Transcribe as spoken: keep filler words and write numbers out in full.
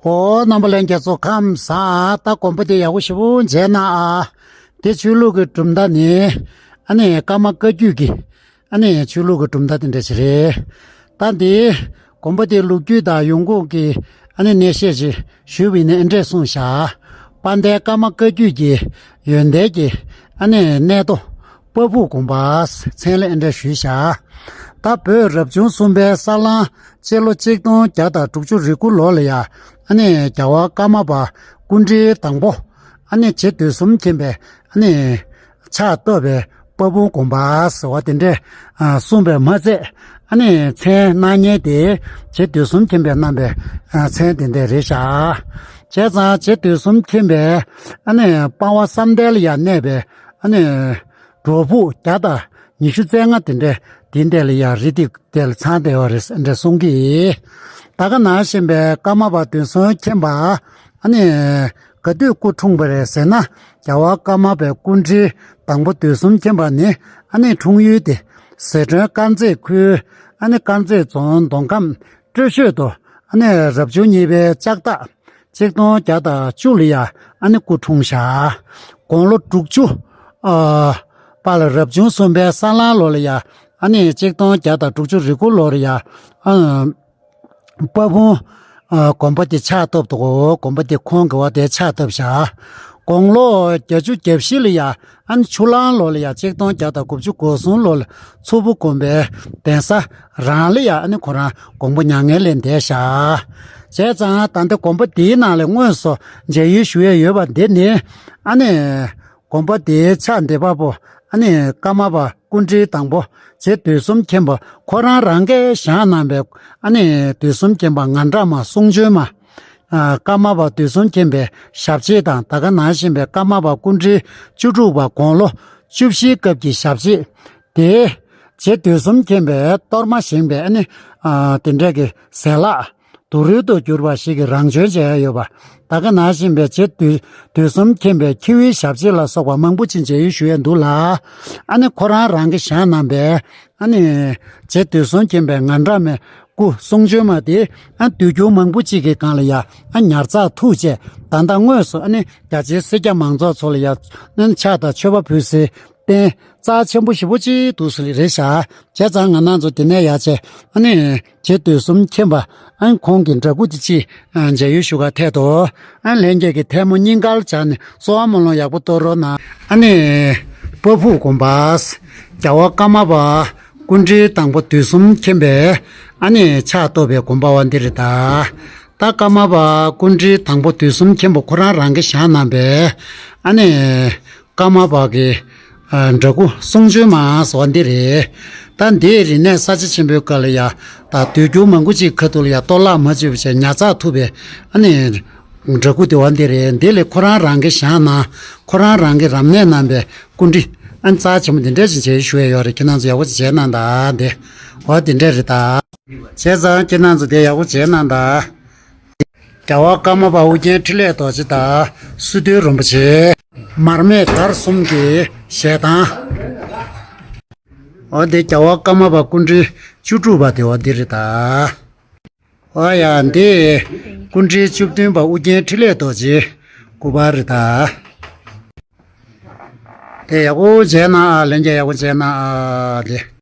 ཨོ། རྣམ་པ་ལྷན་རྒྱས་ཚོ་ཁམས་བཟང་། ད་དགོན་པ་དེ་ཡག་པོ་ཞེ་པོ་མཇལ་གནང་ཨ། དེ་ཆོས་ལུགས་ཀྱི་གྲུབ་མཐའ་ནི། ཨ་ནི་ཀརྨ་བཀའ་བརྒྱུད་ཀྱི། ཨ་ནི་ཆོས་ལུགས་ཀྱི་གྲུབ་མཐའ་དེ་འདྲ་ཞིག་རེད། ད་འདི་དགོན་པ་དེའི་ལོ་རྒྱུས་དང་ཡོང་ཁུངས་ཀྱི། ཨ་ནི་གནས་བཤད་ཅིག་ཞུས་པ་ཡིན་ན་འདི་འདྲས་གསུངས་བཞག་དཔལ་ལྡན་ཀརྨ་བཀའ་བརྒྱུད་ཀྱི་ཡོན་ཏན་གྱི། ཨ་ནི་གནས་རྡོ་དཔའ་ཕུག་དགོན་པ་མཚན་ལ་འདི་འདྲས་ཞུས་བཞག་ད་བོད་རབ་བྱུང་གསུམ་པའི་ས་གླང་སྤྱི་ལོ་ཆིག་སྟོང་བརྒྱ་དང་དྲུག་ཅུ་རེ་དགུ་ལོ་ལ་ཡ། ཨ་ནི་རྒྱལ་བ་ཀརྨ་པ་སྐུ་ཕྲེང་དང་པོ། ཨ་ནི་རྗེ་དུས་གསུམ་མཁྱེན་པའི། ཨ་ནི་ཕྱག་བཏབ་པའི་དཔའ་བོའི་དགོན་པ་ཟེར་བ་དེ་འདྲས། ཨ། གསུངས་པས་མ་ཚད། ཨ་ནི་མཚན་གནང་མཁན་དེ་རྗེ་དུས་གསུམ་མཁྱེན་པས་གནང་བའི། ཨ། མཚན་དེ་འདྲས་རེད་བཞག་བྱས་ཙང་རྗེ་དུས་གསུམ་མཁྱེན་པས། ཨ་ནི་སྤང་བ་བསམ་གཏན་ལ་ཡང་གནས་པའི། ཨ་ནི་སྒྲུབ་ཕུག་བརྒྱ་དང་ཉི་ཤུ་རྩ་ལྔ་དེ་འདྲས་དེ་འདྲས་ལ་ཡང་རི་དེ་དེ་ལ་ཚང་བསྡད་པ་རེད་འདྲས་གསུང་གི། ད་ག་ནང་བཞིན་པའི་ཀརྨ་པ་དུས་གསུམ་མཁྱེན་པ། ཨ་ནི་ག་དུས་སྐུ་འཁྲུངས་པ་རེད་ཟེར་ན། རྒྱལ་བ་ཀརྨ་པའི་སྐུ་ཕྲེང་དང་པོ་དུས་གསུམ་མཁྱེན་པ་ནི། ཨ་ནི་འཁྲུངས་ཡུལ་དེ་ཟི་ཁྲོན་དཀར་མཛེས་ཁུལ། ཨ་ནི་དཀར་མཛེས་རྫོང་མདོ་ཁམས་སྤྲོ་ཤོད་དུ། ཨ་ནི་རབ་བྱུང་གཉིས་པའི་ལྕགས་སྟག་ཆིག་སྟོང་བརྒྱ་དང་བཅུ་ལ་ཡ། ཨ་ནི་སྐུ་འཁྲུངས་བཞག་དགུང་ལོ་དྲུག་ཅུ། ཨ། པ་ལ་རབ་བྱུང་གསུམ་པའི་ས་གླང་ལོ་ལ་ཡ། ཨ་ནི་ཆིག་སྟོང་བརྒྱ་དང་དྲུག་ཅུ་རེ་དགུ་ལོ་ལ་ཡ། ཨ། དཔའ་བོ། ཨ། དགོན་པ་དེ་ཕྱག་བཏབ་འདུག་དགོན་པ་དེ་ཁོང་གི་བ་དེ་ཕྱག་བཏབ་བཞག་དགུང་ལོ་བརྒྱད་ཅུ་གྱ་བཞི་ལ་ཡ། ཨ་ནི་ཆུ་གླང་ལོ་ལ་ཡ། ཆིག་སྟོང་བརྒྱ་དང་དགུ་བཅུ་གོ་གསུམ་ལོ་ལ་མཚུར་ཕུ་དགོན་པའི་གདན་ས་རང་ལ་ཡ། ཨ་ནི་ཁོ་རང་དགོངས་པ་མྱ་ངན་ལས་འདས་བཞག་བྱས་ཙང་ད་ལྟ་དགོན་པ་དེའི་ནང་ལ་དངོས་སུ་མཇལ་ཡུལ་ཞུ་ཡས་ཡོད་པ་འདི་ནི། ཨ་ནི་དགོན་པ་དེའི་ཕྱག་འདེབས་པ་པོ། ཨ་ནི་ཀརྨ་པ་སྐུ་ཕྲེང་དང་པོ་རྗེ་དུས་གསུམ་མཁྱེན་པ་ཁོ་རང་རང་གིས་བཞེངས་གནང་བའི། ཨ་ནི་དུས་གསུམ་མཁྱེན་པ་ང་འདྲ་མ་གསུང་བྱོན་མ། ཨ། ཀརྨ་པ་དུས་གསུམ་མཁྱེན་པའི་ཞབས་རྗེས་དང་། ད་ག་ནང་བཞིན་པའི་ཀརྨ་པ་སྐུ་ཕྲེང་བཅུ་དྲུག་པ་དགུང་ལོ་བཅུ་བཞིའི་སྐབས་ཀྱི་ཞབས་རྗེས་དེ། རྗེ་དུས་གསུམ་མཁྱེན་པའི་གཏོར་མ་བཞེངས་པའི། ཨ་ནི། ཨ། དེ་འདྲ་གི་ཟས་ལྷག་དུག་རུལ་དུ་གྱུར་པ་ཞིག་གི་རང་བྱོན་བྱས་ཡོད་པ། ད་ག་ནང་བཞིན་པའི་རྗེ་དུས་དུས་གསུམ་མཁྱེན་པའི་ཁྱེའུའི་ཞབས་རྗེས་ལ་སོགས་པ་མང་པོ་ཅིག་མཇལ་ཡུལ་ཞུ་ཡས་འདུག་ལ། ཨ་ནི་ཁོ་རང་རང་གིས་བཞེངས་གནང་པའི། ཨ་ནི་རྗེ་དུས་གསུམ་མཁྱེན་པའི་ང་འདྲ་མའི་སྐུ་གསུང་བྱོན་མ་དེ། ཨ། དུས་འགྱུར་མང་པོ་ཅིག་གི་སྒང་ལ་ཡ། ཨ། ཉར་ཚགས་ཐུག་བྱས། ད་ལྟ་དངོས་སུ། ཨ་ནི་རྒྱ་ཆེའི་སེར་སྐྱ་མང་ཚོགས་ཚོ་ལ་ཡ། ཨ་ནི་ཕྱག་དང་མཆོད་པ་ཕུལ་སའི་རྟེན་རྩ་ཆེན་པོ་ཞེ་པོ་ཅིག་འདུག་ཟེར་རེད་བཞག་བྱས་ཙང་ང་རང་ཚོ་དེ་ནས་ཡར་བྱས། ཨ་ནི་རྗེ་དུས་གསུམ་མཁྱེན་པ། ཨ་ནི་ཁོང་གི་འདྲ་སྐུ་དེ་ཅིག། ཨ། མཇལ་ཡུལ་ཞུ་གར་ཐད་དོ། ཨ་ནི་ལྷན་རྒྱས་ཀྱིས་ཐལ་མོ་སྙིང་གར་སྦྱར་ནས་གསོལ་བ་སྨོན་ལམ་ཡག་པོ་གཏོང་རོགས་གནང་། ཨ་ནི་དཔའ་ཕུག་དགོན་པ། རྒྱལ་བ་ཀརྨ་པ་སྐུ་ཕྲེང་དང་པོ་དུས་གསུམ་མཁྱེན་པས། ཨ་ནི་ཕྱག་བཏབ་པའི་དགོན་པ་བ་འདི་རེད་ད། ད་ཀརྨ་པ་སྐུ་ཕྲེང་དང་པོ་དུས་གསུམ་མཁྱེན་པ་ཁོ་རང་རང་གིས་བཞེངས་གནང་པས། ཨ་ནི་ཀརྨ་པ་གི། ཨ། འདྲ་སྐུ་གསུང་བྱོན་མ་ཟེར་བ་འདི་རེད། ད་འདིའི་རིག་གནས་གསར་བརྗེ་ཆེན་པོའི་སྐབས་ལ་ཡ། ད་དུས་འགྱུར་མང་པོ་ཅིག་ཁ་ཐུག་ལ་ཡ་གཏོར་བརླག་མ་བྱས་པ་བྱས་ཉར་ཚགས་ཐུབ་པའི། ཨ་ནི་འདྲ་སྐུ་དེ་བ་འདི་རེད། འདི་ལས་ཁོ་རང་རང་གིས་བཞེངས་གནང་། ཁོ་རང་རང་གིས་རབ་གནས་གནང་པའི་སྐུ་ཕྲེང་། ཨ། རྩ་ཆེན་པོ་འདི་འདྲ་ཞིག་མཇལ་ཞུ་ཡས་ཡོད་རེད། ཁྱེད་རང་ཚོ་ཡག་པོ་ཅིག་མཇལ་གནང་དང་། འདི་བ་འདི་འདྲ་རེད་ད། བྱས་ཙང་ཁྱེད་རང་ཚོ་དེ་ཡག་པོ་མཇལ་གནང་དང་། རྒྱལ་བ་ཀརྨ་པ་ཨོ་རྒྱན་འཕྲིན་ལས་རྡོ་རྗེ་དང་སི་ཏུ་རིན་པོ་ཆེ། མར་མེ་མདར་གསུམ་གྱི་ཞལ་ཐང་། འོ་དེ་རྒྱལ་བ་ཀརྨ་པ་སྐུ་ཕྲེང་བཅུ་དྲུག་པ་དེ་འོ་འདི་རེད་ད། འོ་ཡ་འདི་སྐུ་ཕྲེང་བཅུ་བདུན་པ་ཨོ་རྒྱན་འཕྲིན་ལས་རྡོ་རྗེ་སྐུ་པར་རེད་ད། དེ་ཡག་པོ་མཇལ་གནང་ཨ། ལྷན་རྒྱས་ཡག་པོ་མཇལ་གནང་ཨ། དེ་